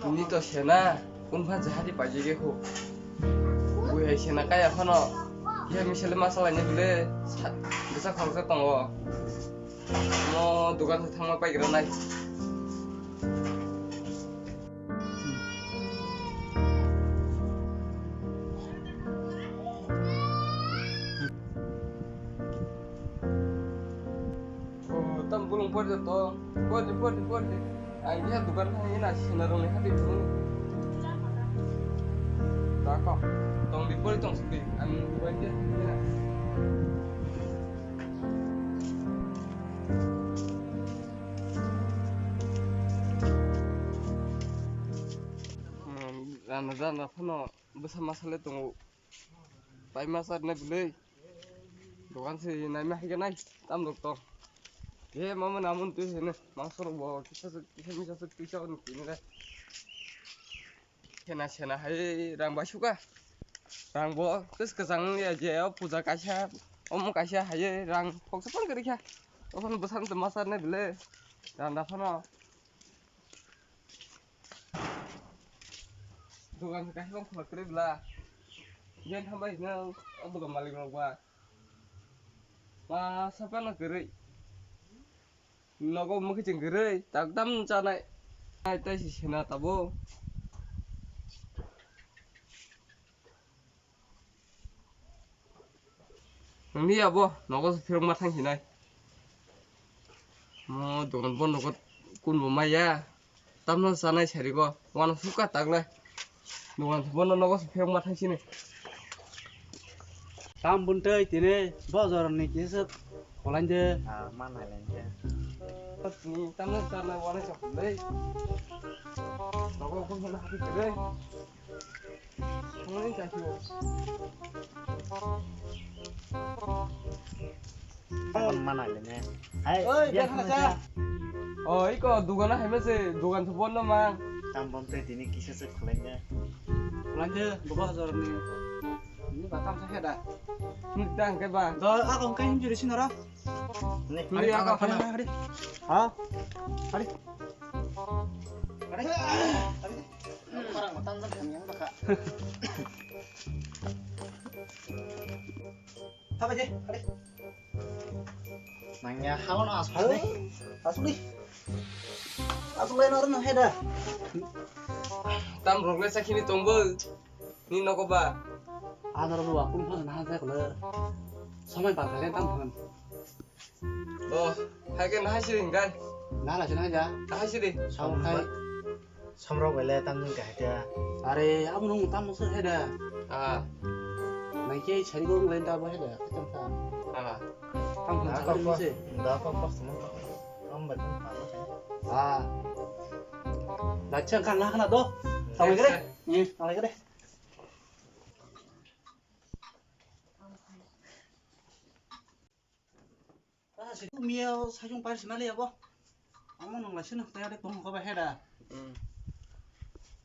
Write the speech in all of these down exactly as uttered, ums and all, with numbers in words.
Nini to sena, kung pha jahadi paijagya khu. Bui hai sena kaya phano, kiha misale ma salaini bwle sa-, bwsa khoroksa tongo. Mo dukan se thangma paigra nai. Oh, tam bulung pordi to. Pordi, pordi, pordi. Ang dia dukan hai na sina rong ni hati bulung. Tako. Tong di pordi tong sudi. Ang dukan dia. Hmm, rana rana phano bwsa masale tongo. Pai ma sar ne bwlwi. Dogan se nai ma hai nai tam dok to. He mama namun tu he ne mangso rok bo kisa kisa misa se kisa on kin le. Sena sena hai rang bai suka. Rang bo kis kisang ya je o puja kaisa omo kaisa hai rang phoksa pang kiri kha. Okhon bwsang tongma sar ne bwlwi. Rang da phano. Dogan se kaisa bang khulak kwrwi bla. Yen hambai hino o dogan malik rok ba. Ma sapa na kwrwi. Nogo mukhi ching kwrwi tak dam chanai. Ai tai si sena tabo. Nini abo nogo se phirok ma thang hinai. Mo dogan bo nogo kun bo maya. Tamno sanai sarigo. Wana suka taklai. Dogan bo nogo se phirok ma thang sini. Tam buntei tini bojor ni kisa kholainde. Ah, ma nai lainde. Ni tamno sanai wana chok dei. Nogo kun bo na hati dei. Ang manai le ne. Hai, oi, biar biar khana khana sa. Sa. Oh, iko dugan hai mase, dugan se bon ma. Tam bom te tini kisa se khulai ne. Khulai ne, buka hajar ni. Ini batam sa heda. Ini tang ke ba. Do, aku kai hinjuri sinara. Ni, hari, hari, aku hari, apa hari, hari. Ha? Hari. Hari. Hari. Parang matang kan yang baka. Apa je? Hari. Nangya hawan asuk ni. Asuk ni. Asuk lai nor nang heda. Tam rok le sakini tongbo. Ni nogo ba. Anor bo akun phone na ha sa kula. Samai ba kale tam phone. Oh, hai ke nahai siri hingkai. Nahai siri hingkai. Nahai siri. Samrok hai. Samrok bele tamjing kahai da. Are, abo nung tam se hai da. Ah. Nang ke sari go ngai da bo hai da. Tam sa. Ah. Tam sa. Da ko ko. Da ko ko. Am ba tam sa. Ah. Da chang kan na kana do. Samai gre. Ni, samai gre. Ah, si tu mia o sajung par si mali abo. Amo nang lai sini tayar de tong ko ba heda. Hmm.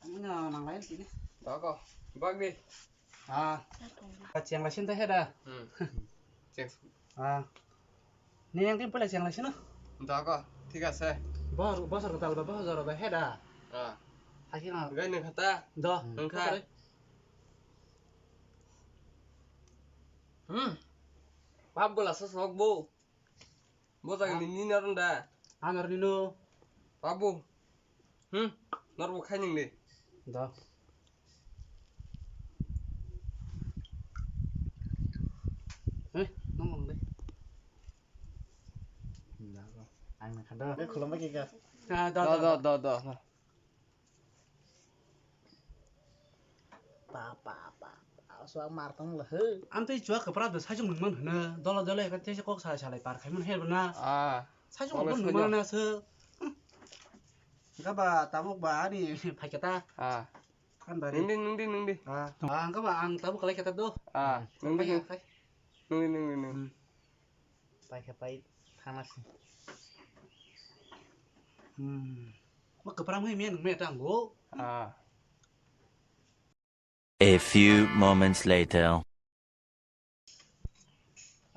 Amo na nang lai sini. Bako, bak di. Ah. Ka chiang lai sini ta heda. Hmm. Chiang. Ah. Ni yang tin pala chiang lai sini. Bako, thik ase. Bor, bosor ko tal ba, bosor ba heda. Ah. Haki na. Gai nang khata. Do. Nang kha. Hmm. Pap bola sosok bo. Bo jaga ni ni naron da. Anar ni no. Pap bo. Hmm. Nor bo khai ning de. Da. Eh, nong nong de. Da ko. Ang na khado. Eh, khulom ba ki ka. Ah, da, da, da, da, da. Pa, pa, pa, pa, suak mar tong le he. Amtwi chuak kwpra do sajung nungman hwno, dolo dolo ekha tesa kok sa salai par khai man he bwna. Ah. Sajung nungman nungman na se. Gaba tabuk ba ani phai khe ta. Ah. Kan bari. Nungdi, nungdi, nungdi. Ah. Ah, gaba ang tabuk kalai khe ta do. Ah, nungdi, nungdi. Nungdi, nungdi, nungdi. Hmm. Pai khe pai thana si. Hmm. Ma kwpra mui me nung me tang go. Ah. A few moments later.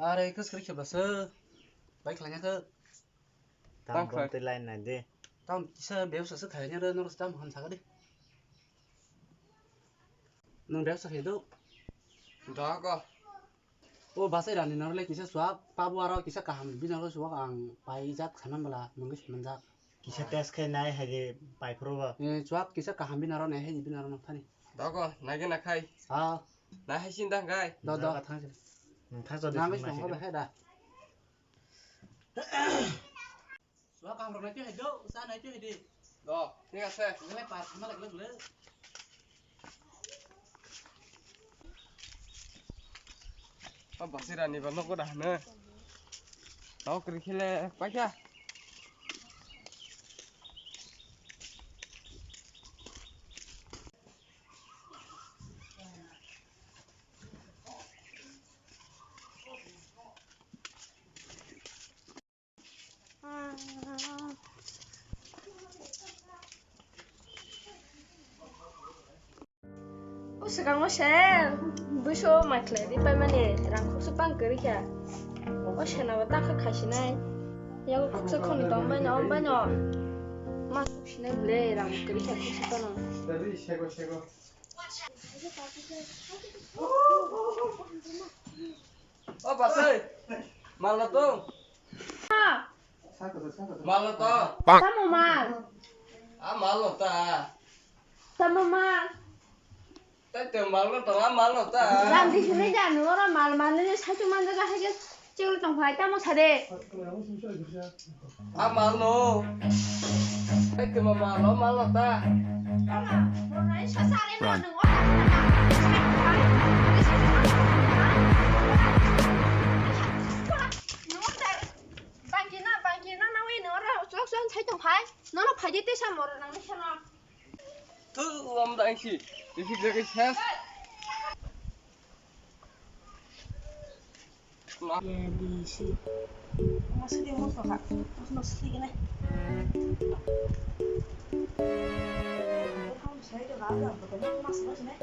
Are, kis kri kheba se. Bai khlanya khe. Tam khlai. Tam kisa bebsa se khlanya re nor tam han sa de. Nwng bebsa khe do? Dogo. O bwsai rani norle kisa chuak, pabu aro kisa kaham bini aro chuak ang paijak sanan bwla nwngwi saimanjak. Kisa test khai nai hai de pai phuru bo. Eh, chuak kisa kaham bini aro nai hai bini aro nang thani. Dogo, nai gana khai. Ha. Nai hai sin dang khai. Do, do. Jaga thang se. Nwng thang jodi Nang song nai tongo hai hai da. Chuak kaham rok nai twi hai do, sa nai twi hai di. Do, thik ase. Nang le pa sama lek lek le. O bwsai rani ba nogo da hwno. Tao kwrwi khe le paikha. O swkango se buiso mai khlai di paimani rang khuksu pang kwrwi kha. O sena bo takha khaisinai. Yago khuksu khoni tong baino, om baino. Ma khuksinai ble rang kwrwi kha khuksu pano. O bwsai, mal no tong. Mal no tong. Tamo mal. A mal no ta. Tamo mal. Tai te mal no tong, a mal no ta. Ram di sini janu ora mal mal ni saitu manjaga hai ke chiklo tong phai tamo sade. A mal no. Ai, kema mal no, mal no ta. Bangkina, bangkina, nawi no ora sok sok sai tong phai. Nono phai di tesa moro nang ni sano. Tu lom da si. Isi jaga ses. A, B, C. Masih dia mau suka. Terus masih gini. Kamu saya itu nggak ada, pokoknya aku masuk aja nih.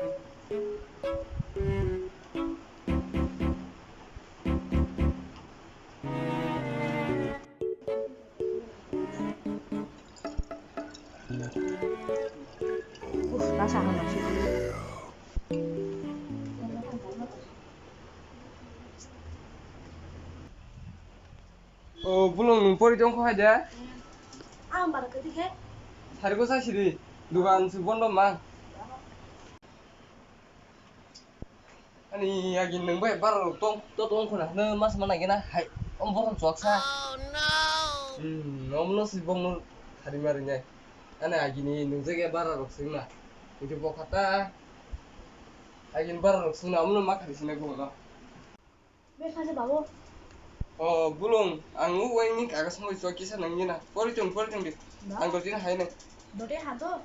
Uf, rasa hangat sih. O, bulung nung pori tong kho hai de? Ang bara kati khe? Sari ko sa siri, dukan si bondo ma. Ani agi nung bai bara rok tong, to tong khuna, no mas mana gena hai, om bokhon chwak sa. Hmm, om no si bong no hari mari nai. Ani agi ni nung jage bara rok sing na. Itu bokhata. Agin bara rok sung na, omono ma khari sinai bung no. Be khaje babo. O, bulung, ang u wai ni kaga songwi chok kisa nang gina. Pori chung, pori chung di. Ba? Ang doti na hai nang. Doti ha do.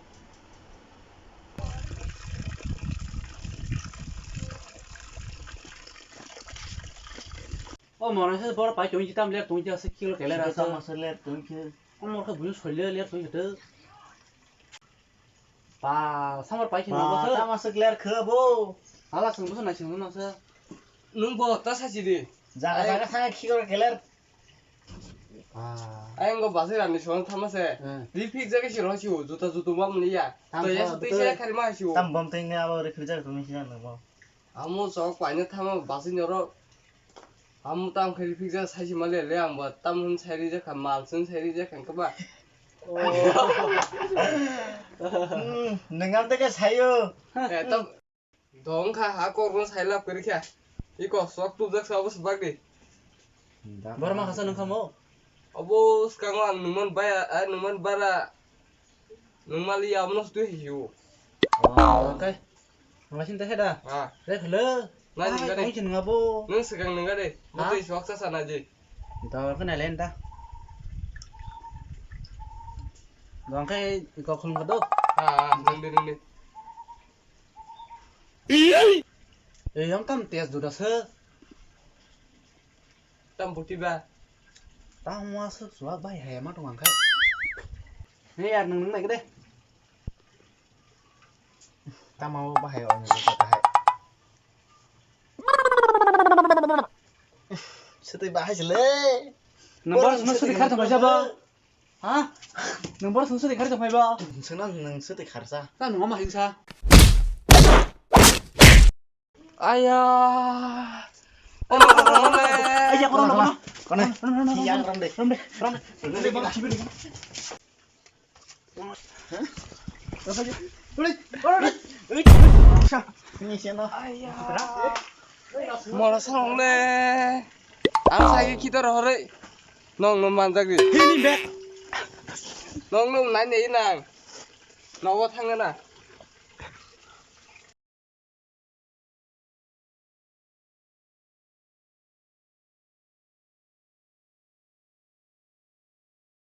O, mora se bor pai chung ji tam ler chung ji ase kilo kele ra. Tam ase ler chung ji. O, mor kha buyu soile ler chung ji. Ba, samar pai khe nang bo se. Tama se clear khe bo. Hala sung bo se nai sung no se. Nung bo ta sa si di. Jaga jaga thang khikor clear. Ba. Ayang go basi rani song thama se. Hmm. Ri phik jaga si ro si u, juta jutu bam ni ya. To ya su tui se khari ma si u. Tam bom teng ne abo ri phik jaga tu ni si na bo. Amo sok paina thama basi nyoro. Amo tam khe phikjak saisi mali le ang bo tam hwn sai rijak kha mal swn sai rijak kha ba. Hmm, nang am teke sayo. Eh, tam dong kha ha kok no sai lab kri kha. Iko sok tubjak sa bus bag di. Borma khasa nang khamo. Abo skango ang numan baya, ah, numan bara. Nung mali ya, omono sutui hiu. Oh, okay. Ngasing teh da. Ah. Re khelo. Na jing gade. Nung jing ngabo. Nung segang nung gade. Ha? Mutui suak sa sana ji. Dor kena len da. Dong kai kok khulung kado. Ah, ah, nung de, nung de. Eh, yang tam tes duda se. Tam buti ba. Tam wa se suak bai hai ma tong ang kai. Ni yar nung nung nai kede. Tamo bahai o ni kota hai. Sete bahai sele. Number sunu sete khar tong ba. Ha? Number sunu sete khar tong ba. Sunu nung sete khar sa. Ta nung ma hingsa. Aya. Omo kono le. Aya, kono, kono. Kono. Yang ram de. Ram de. Ram de. Ram de. Mora song le. Ang sai kita rohore. Nong no manjak di. Nong no nai nei nang. Nogo thangna.